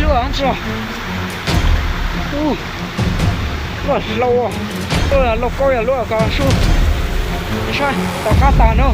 Ub, lub hlau, lub hlau kaub yog lub ko sub, saib tom qab tag no.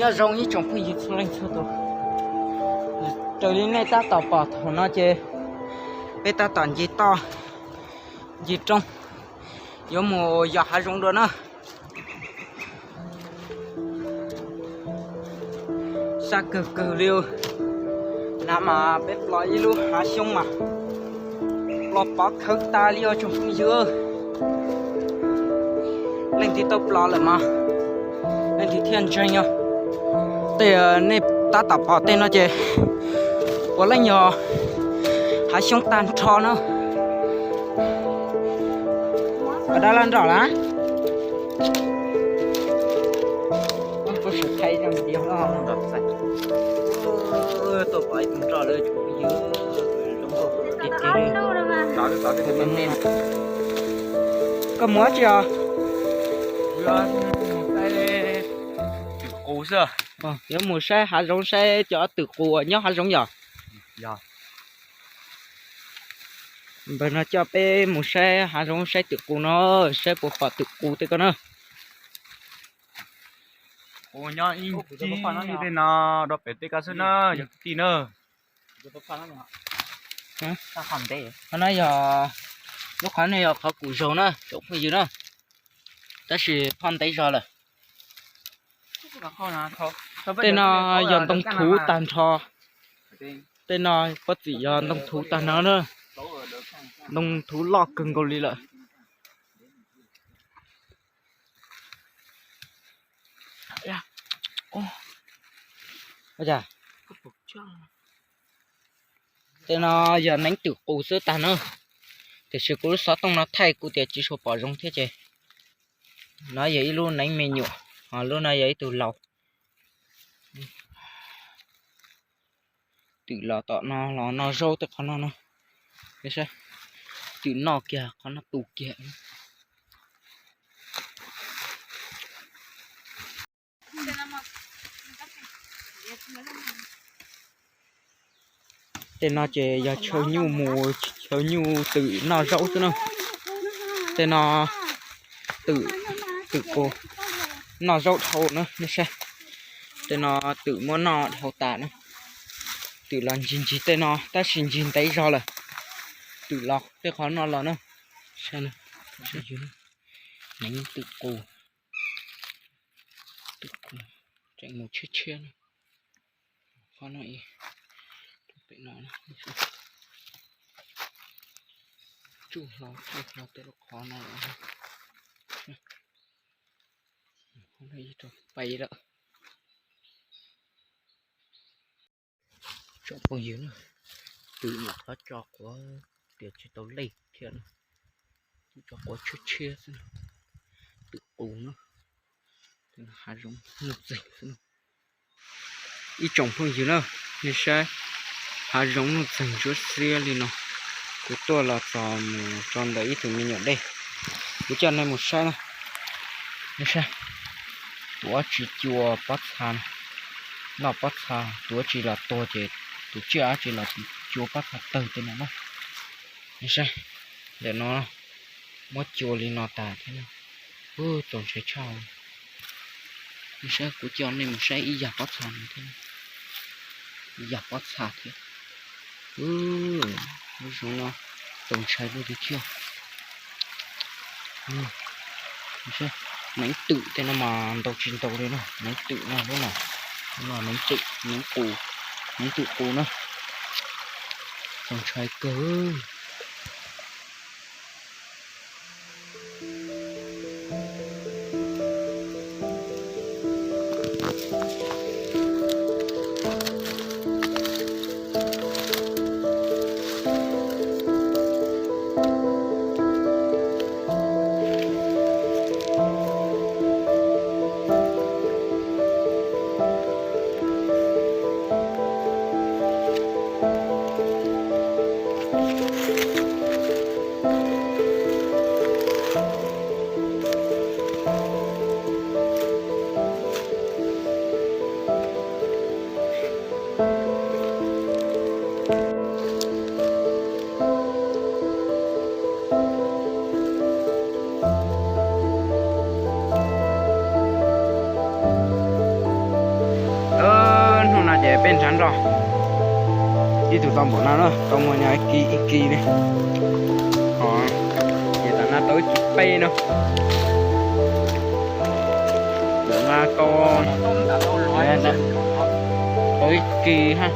Nyob zoo ib tsoom phooj ywg txhua leej txhua tus, raws li nej tab tom pom thaum no ces peb tab tom nce toj nce roob yuav mus yos hav zoov dua na. Sab kawg kawg li, na mas peb plos ib lub hav xyoob mas plos pov khawv tas li os tsoom phooj ywg. Leej twg tau plos lawm mas leej twg thiaj ntseeg os. Tej nej tab tom pom tej no ces puav leej yog hav xyoob tag nrho na. Dab laj nroj lawm. Koj mus dab tsi os? Twm qus xwb. Yuav mus saib hav zoov saib cov twm qus uas nyob hav zoov yom? Yog. Ntawm no coj peb mus saib hav zoov saib twm qus no, saib puas pom twm qus tej ko na. Kuv nyob ib ncig tej no rau pem tej ko xwb na, yog kwv tij na. Qhov no yog, lub qhov no yog qhov kuv zaug na tsoom phooj ywg na, tab sis phoj ntev zog lawm. Tej no yog ntoo thuv tag nrho. Tej no puab txim yog ntoo thuv tag nrho na, ntoo thuv loj kawg nkaus li lawm. Tej no yog neev twm qus xwb tag na, tiam sis kuv lub xov tooj no thaij kuv tias tsis tshua pom zoo thiab ces no yog ib lub neev me nyuam, ho lub no yog ib tug laus. Twm los tom no los noj zaub tej qhov no no. Twm noj kiag qhov no tu kiag. Tej no ces yog chaw nyuj mus, chaw nyuj twm noj zaub xwb na. Tej no twm, twm qus noj zaub dhau na, nej saib. Tej no twm muab noj dhau tas na. Twm los ntsig ntsig tej no tab sis ntsig ntev zog lawm. Twm los tej qhov no los na. Saib, neev twm qus, tseem mus tshiab tshiab na. Qhov no, pem no, tsuj hlo tsuj hlo tej lub qhov no. Qhov no ib rau pais lawm. Tsoom phooj ywg na, twm nyuam qhuav tso quav tias tsis tau lej thiab na, twb tso quav tshiab tshiab xwb na. Twm qus na, hav zoov nuj txeeg xwb na. Ib tsoom phooj ywg na, nej saib, hav zoov nuj txeeg ntsuab xiab li no. Kuv tuaj los txog mus tso ntawm ib tug me nyuam dej, kuv coj nej mus saib na. Nej saib, tus dab tsi cua pob txha, noj pob txha, tus dab tsi los tuag ces tus tsiaj dab tsi los cua pob txha tawg tej no na. Nej saib, ntawm no muab cua li no tas thiab na. Ub, txaus ntshai tshaj. Nej saib, kuv coj nej mus saib ib yam pob txha no thiab, ib yam pob txha thiab. Lub zoov no txaus ntshai lub tiag thiab. Neev twm tej no mas ntau tsis ntau li na, neev twm no lub no, no neev twm, neev qus, neev twm qus na. Txaus ntshai kawg. Hnub no ces peb nrhav nroj ib tug tau npaum no na, tau muaj nyob ib kis ib kis li. Ces tam no tau ib kis peb no. Tam no tau, tau ib kis ha.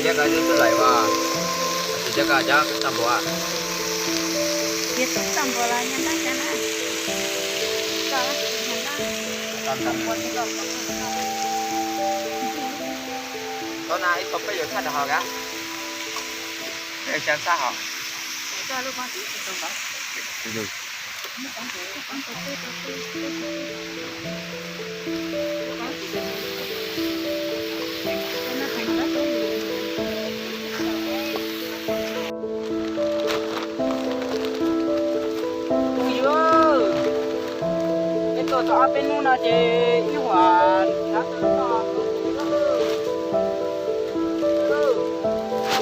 Cov no cov ko twb lawm as, cov ko cov tau npaum as. Tau na, ib tau peb yuav tshaj dam hov ka, peb yuav xya xab hov. Peb tuaj tau ob peb hnub no ces ib huam thav tawm no,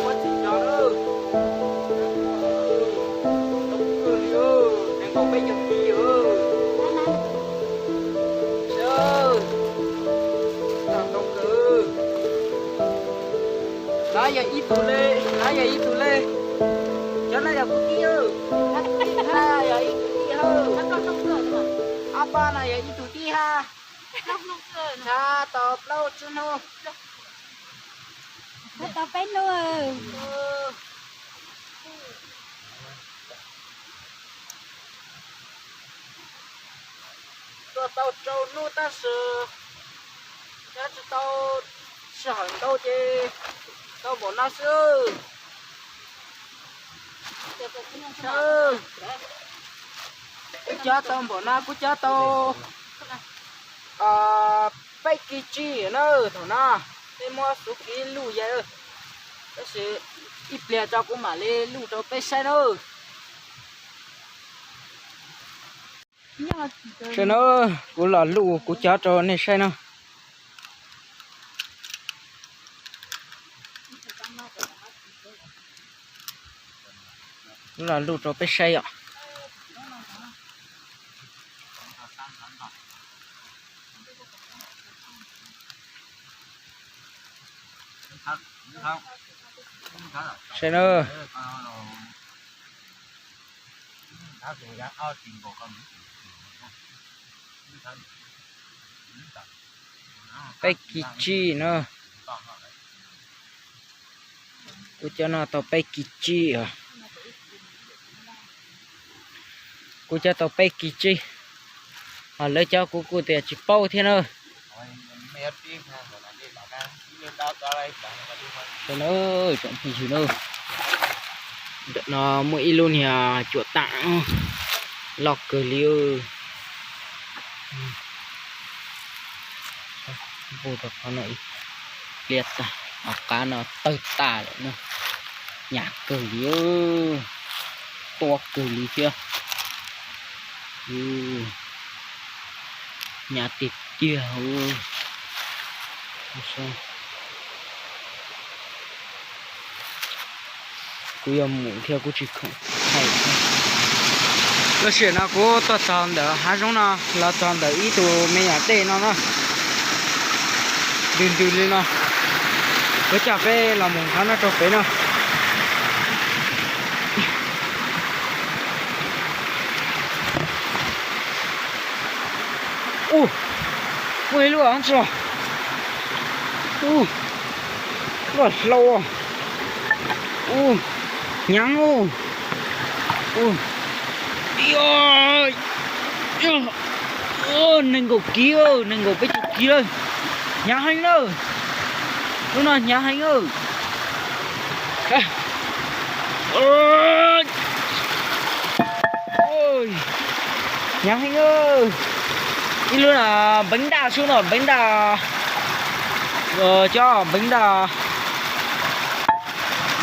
ua tsis nco lawm. Zoo kawg li, nees nkaum peb caug ti. Zoo kawg. Lawv yog ib tug le, lawv yog ib tug le. Cov no yog kuv tij, na yog ib tug tij hab. Ob pab no yog ib tug tij hab. Tau plaub tsib hnub. Tau peb hnub. Tuaj tau rau hnub tab sis cov tsis tau sij hawm ntau ces tau npaum no xwb. Kuv cov tau npaum no, kuv cov tau peb kis tsib na thaum no. Peb muab xuv kiv luj ya, tab sis ib pliag tso kuv mam li luj rau peb saib na. Saib na, kuv los luj kuv cov rau nej saib na. Kuv los luj rau peb saib os. Saib na. Peb kis tsib na. Kuv cov no tau peb kis tsib os. Kuv cov tau peb kis tsib, ho lawv cov kuv kuj tias tsis paub thiab na. Tsoom phooj ywg na, ntawm no muaj ib lub niag cuam tam loj kawg li. Npuj rau qhov no ib pliag tag, hauv qab no tawg tas lawm na. Hnyav kawg li, tua kawg li thiab. Hnyav tiag tiag. Kuv yuav mus thiab kuv tsis khoom thaij. Lub sij hawm no kuv tuaj txog ntawm hav zoov no, los txog ntawm ib tug me nyuam dej no na, ntws ntws li no. Kuv coj peb los mus qhov no rau pem no. Ub, muaj ib lub tso. Ub, lub hlau. Ub, hnyav. Ub, nees nkaum kis, nees nkaum peb caug kis lawm. Hnyav heev na. Lub no hnyav heev. Hnyav heev. Ib lub no npeev daj xwb no, npeev daj, cov npeev daj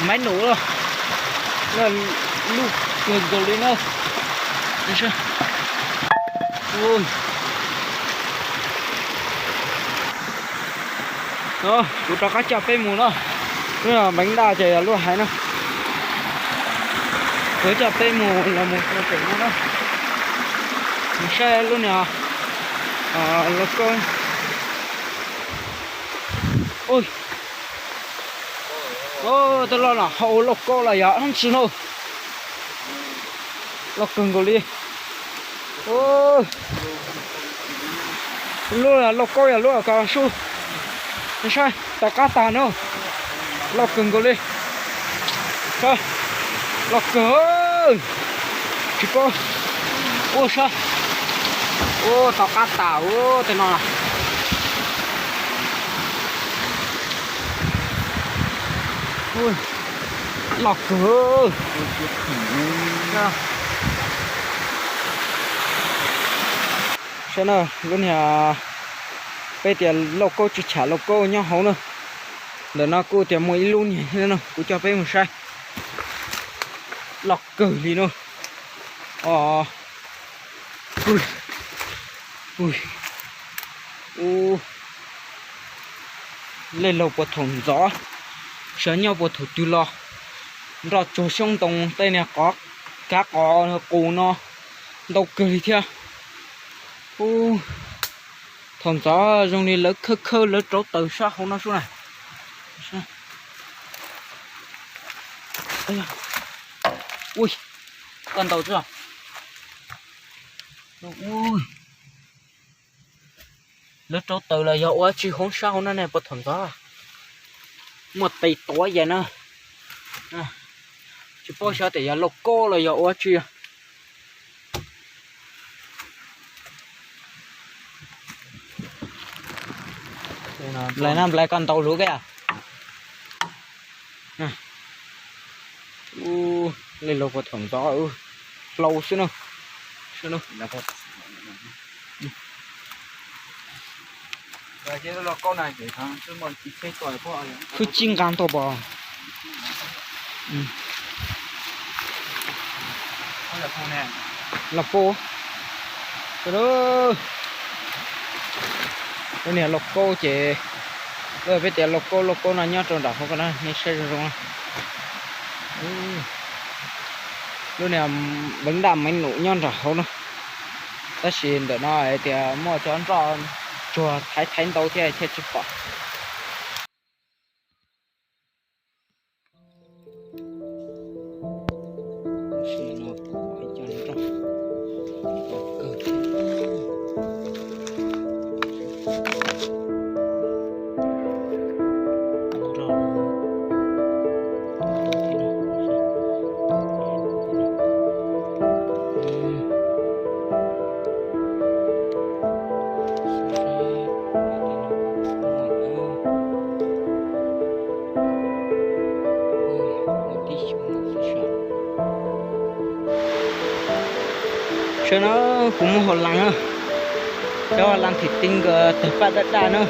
maiv num, lub kawg nkaus li na. Kuv rov qab coj peb mus na. Lub no npeev daj ces yog lub hais na. Kuv coj peb mus los mus rau pem no na. Mus saib lub niag lauj kaub. Tus loj no hau lauj kaub los yog hnub tsis no. Loj kawg nkaus li. Lub lauj kaub yog lub ko sub. Saib tais qab tag no. Loj kawg nkaus li. Loj kawg. Tsis paub. Ua saib. Ua tau qab tas ua tej no. Loj kawg. Saib na, lub niag peb tias lauj kaub tsis cham lauj kaub nyob hauv na. Ntawm no kuj tias muaj ib lub niag thiab no, kuv coj peb mus saib. Loj kawg li no. Os. Ub, lej laug puag thaum ntxov, xyov nyob puag thaum twg los nroj tsuag xyoob ntoo tej niag qov, kav qos qus no ntau kawg li thiab. Ub, thaum ntxov zoo li lawv khawb khawb lawv rauv taws sab hauv no sub na. Ui, koj ntaus tsis? Lawv rauv taws los yog ua tsi hoob sab hauv no ne puag thaum ntxov. Muaj tes tuav yam na. Tsis paub xyov tias yog lauj kaub los yog ua tsi. Nplais na, nplais koj ntaus luv koj. Ub, lej laug puag thaum ntxov hlau xwb na. Khwb cib nqa tuaj pom. Los pub. Lub niag lauj kaub ces, peb tias lauj kaub, lauj kaub no nyob rau nram hauv ko na, nej saib zoo zoo. Lub niag veev daj meev num nyob nram hauv no, tab sis ntawm no hais tias muaj cov nroj tsuag thaiv thaiv ntau thiab thiaj tsis pom. Saib no, kuv muab hauv las, cov hauv las thim tij nkawd tawg paj daj daj na,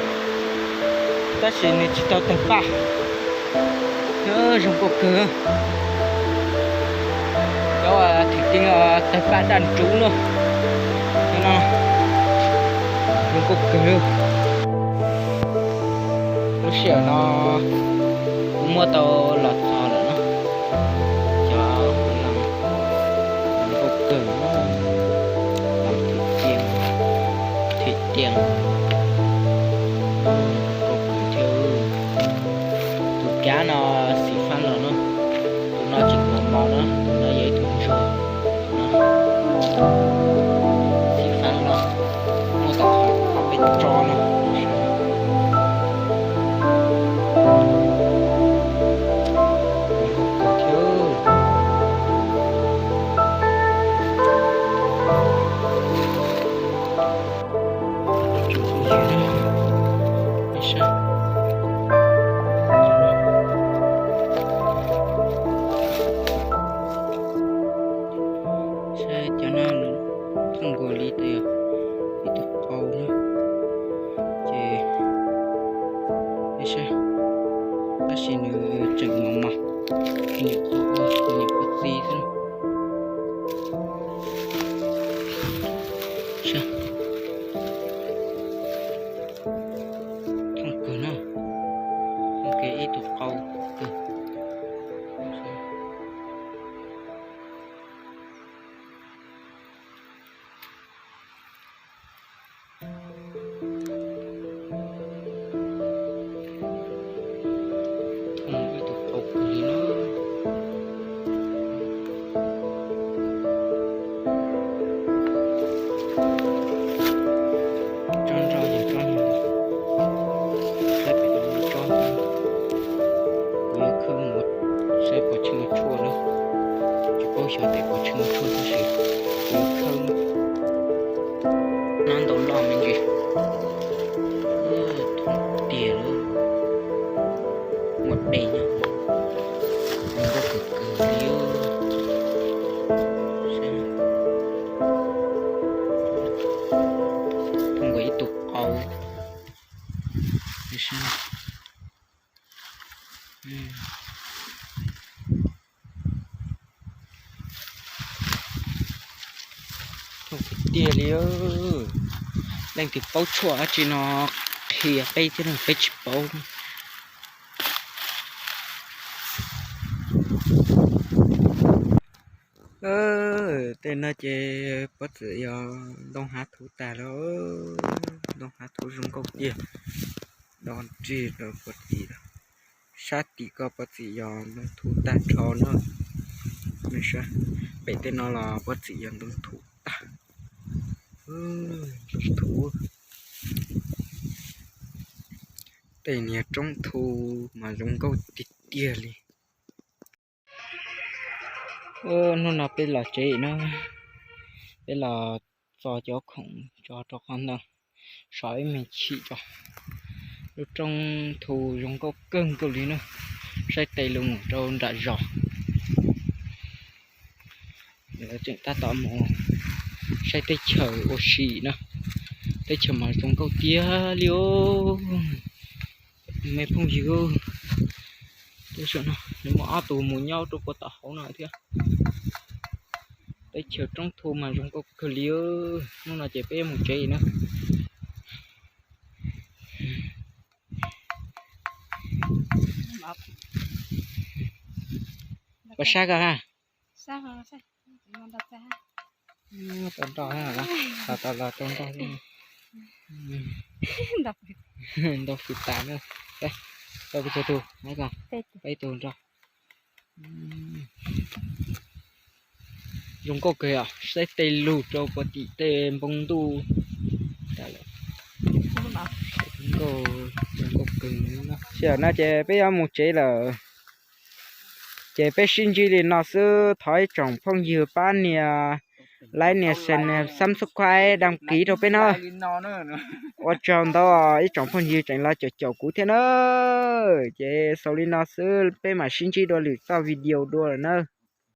tab sis nws tsis tau tawg paj. Zoo nkauj kawg. Cov thim tij tawg paj daj ntsuv na. Zoo nkauj kawg. Lub sij hawm no kuv muab tau los txog lawm na. Cov hauv las zoo nkauj kawg, las thim tiaj, thim tiaj, zoo nkauj kawg thiab. Tus kav no xim fab los na, tus no tseem mos mos na, tus no yog ib tug ntsuag. Xim fab los muaj tau qhov peb tso no. Saib cov no thooj nkaus li ib tug qau na, ces saib, tab sis nws tseem mos mos, nyuam qhuav ua, nyuam qhuav txi xwb. Thooj kawg na, thooj kawg ib tug qau kawg. Thooj ib tug qau kawg li na. Tsob nroj yog tsob no, saib pem no tsob, kuv yuav Cog tes puas tsheej tshuaj tab sis kuv yuav khawb no ntau loj me ntsis. Tiag lawm, muaj dej nyob, zoo nkauj kawg kawg li. Thooj nkaus ib tug qau. Tiag li, leej twg paub tshuaj dab tsi no qhia peb thiab no, peb tsis paub. Tej no ces puab txwm yog ntoo hav thuv tas lawm, ntoo hav thuv zoo nkauj tiag. Do rig rau puab txwm, sab tim ko puab txwm yog ntoo thuv tag nrho na. Pem tej no los puab txwm yog ntoo thuv tag. Ntoo thuv, tej niag roob thuv mas zoo nkauj tiag tiag li. Hnub no peb los tsev na, peb los txo cov khoom tso rau qhov ntoo, so ib me chim tso. Lub roob thuv zoo nkauj kawg nkaus li na, saib tes lug mus rau nram zos. Lawv tseem tab tom mus saib teb chaws ua si na, teb chaws mas zoo nkauj tiag li os. Me phooj ywg, nws muaj ob tug mus nyob rau puag tom hauv no thiab. Teb chaws roob thuv mas zoo nkauj kawg li. Hnub no ces peb mus tsev na. Koj sab koj ha. Tau nroj, tau los tau nroj. Ntau fwm tas na. Tau peb tug, peb tug nroj. Zoo nkauj kawg, saib tej lug rau puag tim tej npoo ntuj. Zoo nkauj kawg. Sij hawm no ces peb yuav mus tsev lawm. Ces peb sib ntsib li no xwb, thov ib tsoom phooj ywg pab nias like, nias share, nias subscribe, đăng ký rau peb na. Ua tsaug ntau, ib tsoom phooj ywg tseem los caum caum kuv thiab na. Ces xaus li no xwb, peb mam sib ntsib dua lwm txoj video dua lawm na.